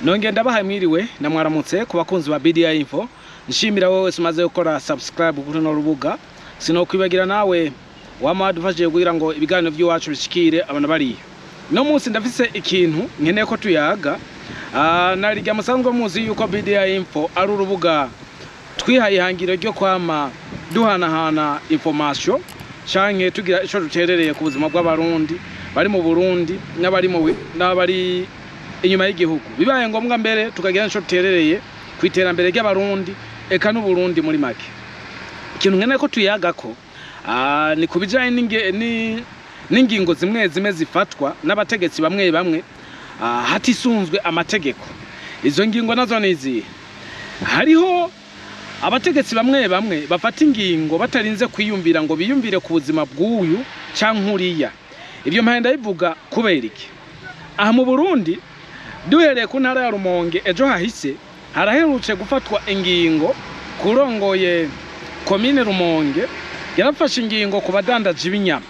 Nongeye ndabahaye mwiriwe na mwaramutse ku bakunzi ba BDI Info. Nshimira wowe wese umaze gukora subscribe kuri runo rubuga. Sinokwibagira nawe wama wadufashije kugira ngo ibiganiro by'iwacu bishikire abantu bariya. No munsi ndafise ikintu nkeneye ko tuyaga. Narirya musanzwe muzi yuko BDI Info ari urubuga twihaye ihangiro ryo kwama duhanahana information canke tugira ico duterereye ku buzima bw'Abarundi bari mu Burundi n'abari mu n'abari inyuma y'igihugu. Bibaye ngombwa mbere tukagira ico duterereye ku iterambere ry'Abarundi eka n'Uburundi muri make. Ikintu nkeneye ko tuyagako ni ku bijanye n'ingingo zimwe zimwe zifatwa n'abategetsi bamwe bamwe hatisunzwe amategeko. Izo ngingo nazo ni izihe? Hariho abategetsi bamwe bamwe bafata ingingo batarinze kwiyumvira ngo biyumvire ku buzima bw'uyu canke uriya. Ibyo mpaye ndabivuga kubera iki? Aha mu Burundi, duhereye ku ntara ya Rumonge, ejo hahise haraherutse gufatwa ingingo. Kurongoye komine Rumonge yarafashe ingingo ku badandaji b'inyama.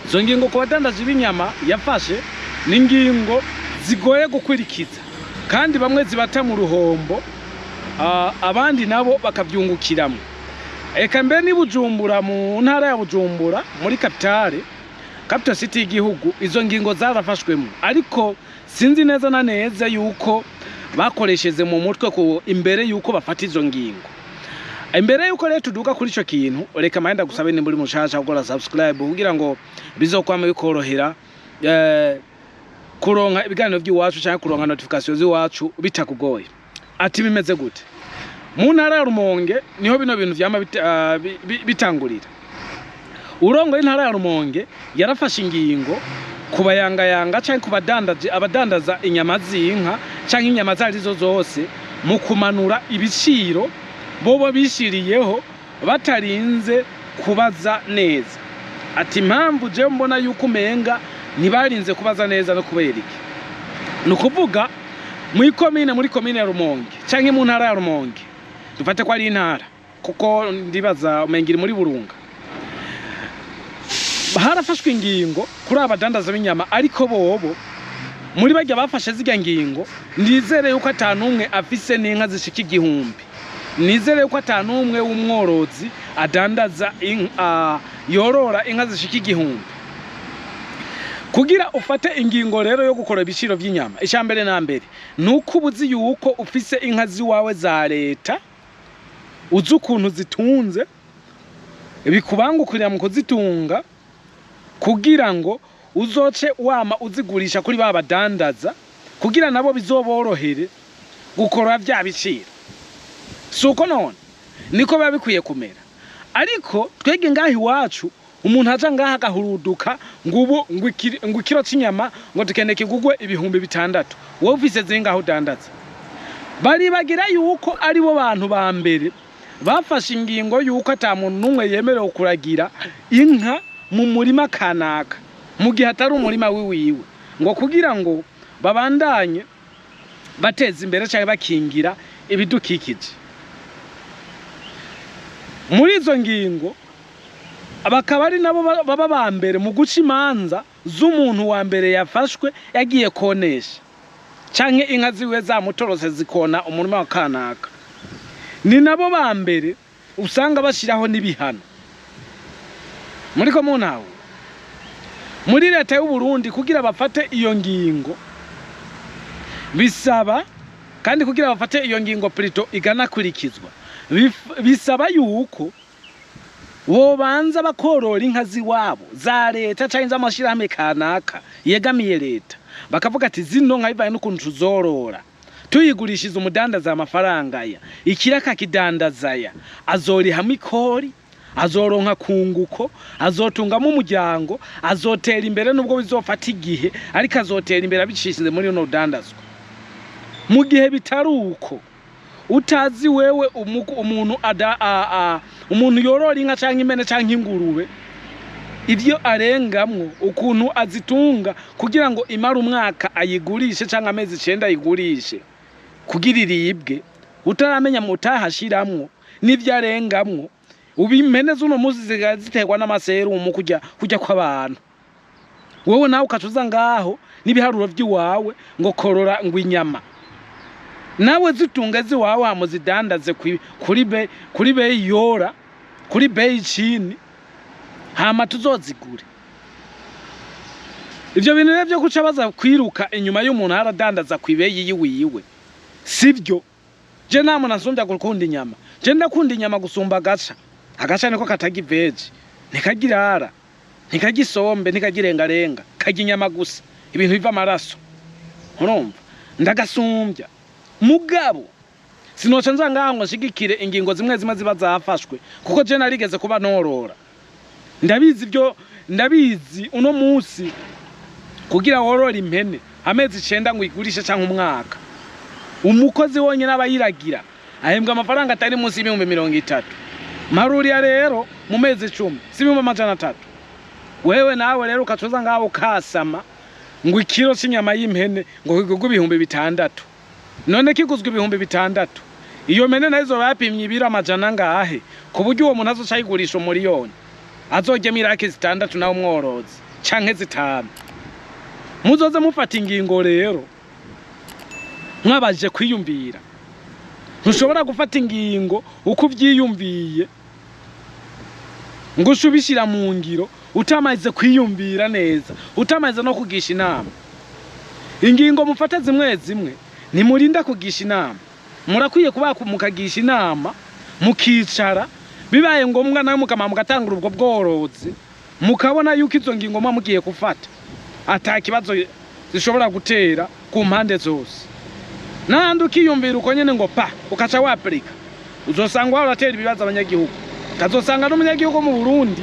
Izo ngingo ku badandaji b'inyama yafashe ni ingingo zigoye gukwirikiza, kandi bamwe zibata mu ruhombo, abandi nabo bakavyungukiramo. Eka mbere ni Bujumbura, mu ntara ya Bujumbura, muri capitale, capital city y'igihugu, izo ngingo zarafashwemo, ariko sinzi neza na neza yuko bakoresheje mu mutwe ku imbere yuko bafata izo ngingo. Imbere yuko rero tuduka kuri ico kintu, reka mahenda gusabe nimba uri mushasha gukora subscribe kugira ngo bizokwama bikorohera kuronka ibiganiro by'iwacu canke kuronka notification z'iwacu bitakugoye. Ati bimeze gute? Mu ntara ya Rumonge niho bino bintu vyama bitangurira. Urongo y'intara ya Rumonge yarafashe ingingo kubayangayanga canke kubadandaje, abadandaza inyama z'inka canke inyama zarizo zose, mu kumanura ibiciro bobo bishiriyeho batarinze kubaza neza. Ati impamvu jewe mbona yuko umenga ntibarinze kubaza neza no kubera iki? Ni ukuvuga muri komine, muri komine ya Rumonge canke mu ntara ya Rumonge, dufate ko ari intara kuko ndibaza umenga iri muri Burunga, harafashwe ingingo kuri abadandaza b'inyama. Ariko bobo muri barya bafashe zirya ngingo, nizere yuko ata n'umwe afise n'inka zishika 1000. Nizere yuko ata n'umwe w'umworozi adandaza yorora inka zishika 1000. Kugira ufate ingingo rero yo gukora ibiciro vy'inyama, icya mbere na mbere nuko ubuzi yuko ufise inka ziwawe za leta, uzi ukuntu zitunze, bikubangukirira mu kuzitunga, kugira ngo uzoce wama uzigurisha kuri ba badandaza, kugira nabo bizoborohere gukora vya biciro. Si uko none niko biba bikwiye kumera? Ariko twege ngaha iwacu, umuntu aja ngaha agahuruduka ngo ubu ngo ikiro c'inyama ngo dukeneye kigugwe 6000. Wowe ufise zingahe udandaza? Baribagira yuko aribo bantu ba mbere bafashe ingingo yuko ata muntu n'umwe yemerewe kuragira inka mu murima kanaka mu gihe atari umurima wiwiwe, ngo kugira ngo babandanye bateza imbere cyangwa bakingira ibidukikije. Muri izo ngingo bakaba ari nabo baba ba mbere mu guca imanza z'umuntu wa mbere yafashwe yagiye konesha canke inka ziwe zamutorose zikona umurima wa kanaka. Ni nabo ba mbere usanga bashiraho n'ibihano. Muri ko muntawe muri leta y'u Burundi, kugira bafate iyo ngingo bisaba, kandi kugira bafate iyo ngingo plutôt iganakurikizwa, bisaba yuko bobanza bakorora inka ziwabo za leta canke z'amashirahamwe kanaka yegamiye leta, bakavuga ati zino nka bivaye n'ukuntu tuzorora, tuyigurishiza umudandaza amafaranga aya, ikiraka kidandazaya, azorihamwo ikori, azoronka kunguko, azotungamo umuryango, azotera imbere, nubwo bizofata igihe, ariko azotera imbere abicishije muri runo rudandazwa. Mu gihe bitari uko, utazi wewe umuntu ada a, a, umuntu yorora inka canke impene canke ingurube, ibyo arengamwo, ukuntu azitunga kugira ngo imare umwaka ayigurishe canke amezi 9 ayigurishe kugira iribwe, utaramenya mutahashiramwo n'ivyo arengamwo. Ubu impene z'uno munsi zisigaye ziterwa n'amaserumu kurya kw'abantu. Wowe nawe ukaca uza ngaho n'ibiharuro vy'iwawe ngo korora ngo inyama. Nawe zitunge ziwawe hama uzidandaze kuri bei yora, kuri bei chini, hama tuzozigure. Ivyo bintu rero vyo guca baza kwiruka inyuma y'umuntu aradandaza kw'ibeyi yiwiwe, sivyo. Je nta muntu ansumbya gukunda inyama. Je ndakunda inyama gusumba agaca. Agaca niko katarya iveji, ntikagirara, ntikarya isombe, ntikarya irengarenga, karya inyama gusa, ibintu biva amaraso. Urumva ndagasumbya. Mugabo sinoca nza ngaha ngo nshigikire ingingo zimwe zimwe ziba zafashwe, kuko je narigeze kuba norora, ndabizi ibyo, ndabizi. Uno munsi kugira worore impene amezi 9 ngo igurishe canke umwaka, umukozi wonyene aba yiragira ahembwa amafaranga atari munsi y'30,000. Maruriya rero mu mezi 10 si 300,000. Wewe nawe rero ukacuza ngaho ukasama ngo ikiro c'inyama y'impene ngo kigurwe 6,000. None kiguzwe 6,000, iyo mpene nayo izoba yapimye ibiro amajana angahe, ku buryo uwo muntu azoca ayigurisha 1,000,000, azoryemo iraki 6 nawe umworozi canke 5? Muzoze mufata ingingo rero mwabaje kwiyumvira. Ntushobora gufata ingingo uko uvyiyumviye ngo uce ubishira mu ngiro utamaze kwiyumvira neza, utamaze no kugisha inama. Ingingo mufata zimwe zimwe ntimurinda kugisha inama, murakwiye kuba mukagisha inama, mukicara, bibaye ngombwa nawe mukama mugatangura ubwo bworozi, mukabona yuko izo ngingo muba mugiye gufata ata kibazo zishobora gutera ku mpande zose. Nahandi ukiyumvira uko nyene ngo pa ukaca waplika, uzosanga waratera ibibazo abanyagihugu. Kazosanga n'umunyagihugu mu Burundi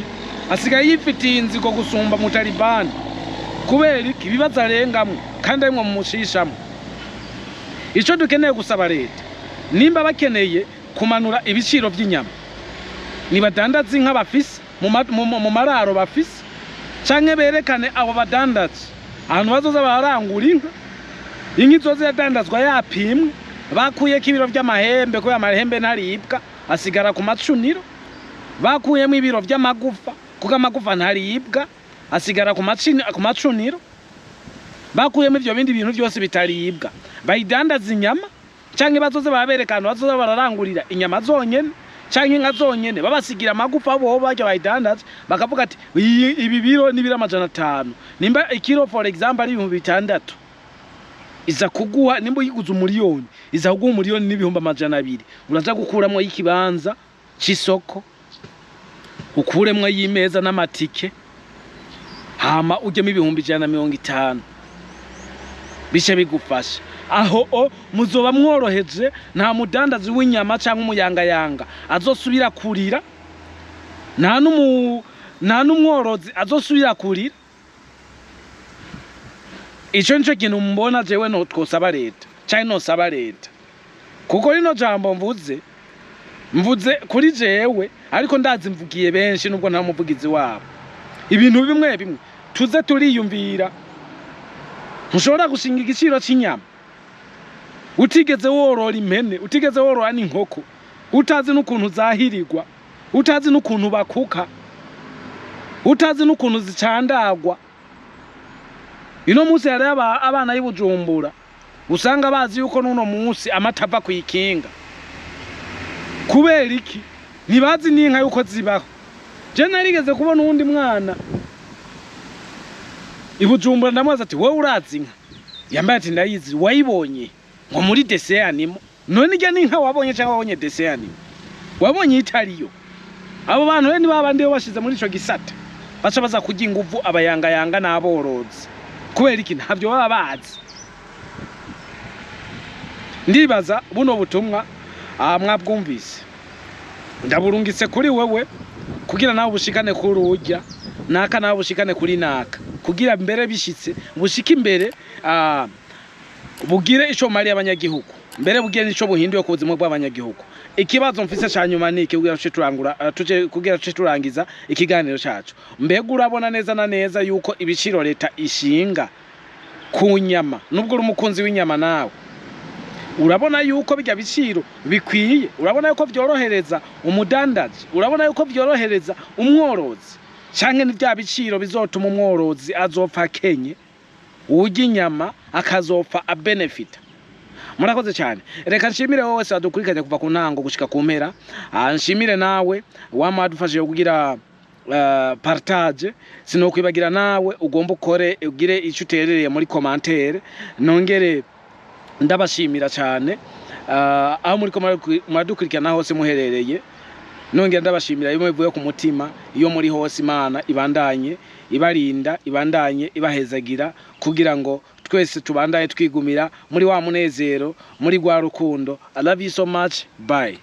asigaye yifitiye inzigo gusumba mu Talibani, kubera iki? Ibibazo arengamwo kandi arimwo mumushishamwo. Ico dukeneye gusaba leta, nimba bakeneye kumanura ibiciro vy'inyama, nibadandaze inka bafise mu mararo bafise, canke berekane abo badandaza ahantu bazoza bararangura inka. Inka izoza iradandazwa yapimwe, bakuyeko ibiro vy'amahembe, kubera amahembe ntaribwa asigara ku macuniro, bakuyemo ibiro vy'amagufa, kuko amagufa ntaribwa asigara ku macuniro, bakuyemo ivyo bindi bintu vyose bitaribwa, bayidandaza inyama, canke bazoze babereka ahantu bazoza bararangurira inyama zonyene canke inka zonyene, babasigira amagufa bo barya bayidandaza, bakavuga ati ibi biro ni ibiro 500, nimba ikiro for example ari 6,000, iza kuguha, nimba uyiguze 1,000,000 iza kuguha 1,200,000. Uraza gukuramwo y'ikibanza c'isoko, ukuremwo y'imeza n'amatike, hama ujyemo 150,000, bice bigufasha. Aho o muzoba mworoheje, nta mudandazi w'inyama canke umuyangayanga azosubira kurira, nta n'umworozi azosubira kurira. Ico nico kintu mbona jewe no twosaba leta canke nosaba leta, kuko rino jambo mvuze kuri jewe, ariko ndazi mvugiye benshi nubwo nta muvugizi wabo. Ibintu bimwe bimwe tuze turiyumvira. Ntushobora gushinga igiciro c'inyama utigeze worora impene, utigeze worora n'inkoko, utazi n'ukuntu zahirirwa, utazi n'ukuntu bakuka, utazi n'ukuntu zicandagwa. Ino munsi hari abana y'Ibujumbura usanga bazi yuko n'uno munsi amata ava kw'ikinga. Kubera iki? Ntibazi n'inka yuko zibaho. Je narigeze kubona uwundi mwana Ibujumbura, ndamubaza ati wowe urazi inka? Yambaye ati ndayizi. Wayibonye ngo muri dessin animé? None irya n'inka wabonye cyangwa wabonye dessin animé? Wabonye itariyo? Abo bantu rero ni babandi bo bashize muri ico gisata, baca baza kurya inguvu abayangayanga n'aborozi. Kubera iki? Ntabyo baba bazi. Ndibaza buno butumwa mwabwumvise, ndaburungitse kuri wewe kugira nawe ubushikane kuri urya naka, nawe ubushikane kuri naka, kugira mbere bishitse bushike imbere, bugire ico mari abanyagihugu, mbere bugire nico buhinduye ku buzima bw'abanyagihugu. Ikibazo mfise ca nyuma ni iki, kugira tuce turangura, tuje kugira tuce turangiza ikiganiro cacu. Mbega urabona neza na neza yuko ibiciro leta ishinga ku nyama, nubwo uri umukunzi w'inyama nawe urabona yuko bijya biciro bikwiye? Urabona yuko vyorohereza umudandaji? Urabona yuko vyorohereza umworozi? Canke ni vya biciro bizotuma umworozi azopfa akenye, urya inyama akazopfa abenefita? Murakoze cyane. Reka nshimire wowe wese wadukurikiranye kuva ku ntango gushika ku mpera. Nshimire nawe wama wadufashije kugira partage. Sinokwibagira nawe ugomba ukore, ugire icyo uterereye muri commentaire. Nongere ndabashimira cyane aho muri ko muradukurikirana hose muherereye. Nongera ndabashimira bimwe bivuye ku mutima. Iyo muri hose, Imana ibandanye ibarinda, ibandanye ibahezagira, kugira ngo twese tubandanye twigumira muri wa munezero, muri rwa rukundo. I love you so much. Bye.